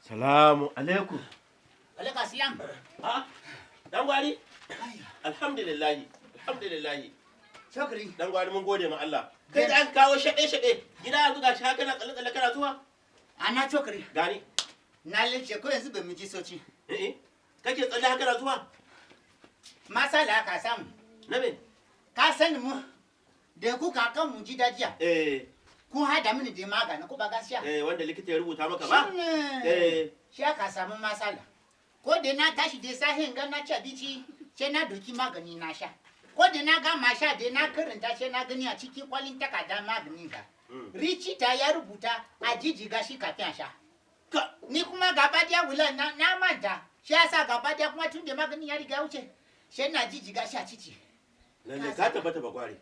Salamu alaikum. Alaikum salam. Ah, dan gwari? Alhamdulillahi, alhamdulillahi. Shukri. Dan gwari, mun gode ma Allah. Kai da aka kawo shaɗe-shaɗe, gida yanzu gashi haka kana tsalle-tsalle kana zuwa? Ana cokali. Gani. Na lece ko yanzu bai mu ji soci. Eh eh. Kake tsalle haka na zuwa? Masala ka samu. Na me? Ka sani mu da ku kakan mu ji dajiya. Eh, Kun hada mini da magani ko ba gaskiya? Eh, wanda likita ya rubuta maka ba? Shine. Eh. Shi aka samu masala. Ko da na tashi da sahin ga na ci abinci, sai na doki magani na sha. Ko da na gama sha da na karanta, sai na gani a cikin kwalin takarda maganin ga. Likita ya rubuta a jijiga shi kafin a sha. Ka Ni kuma gaba daya wula na manta. Shi yasa gaba daya kuma tun da maganin ya riga ya wuce, sai na jijiga shi a ciki. Lalle ka tabbata ba gwari.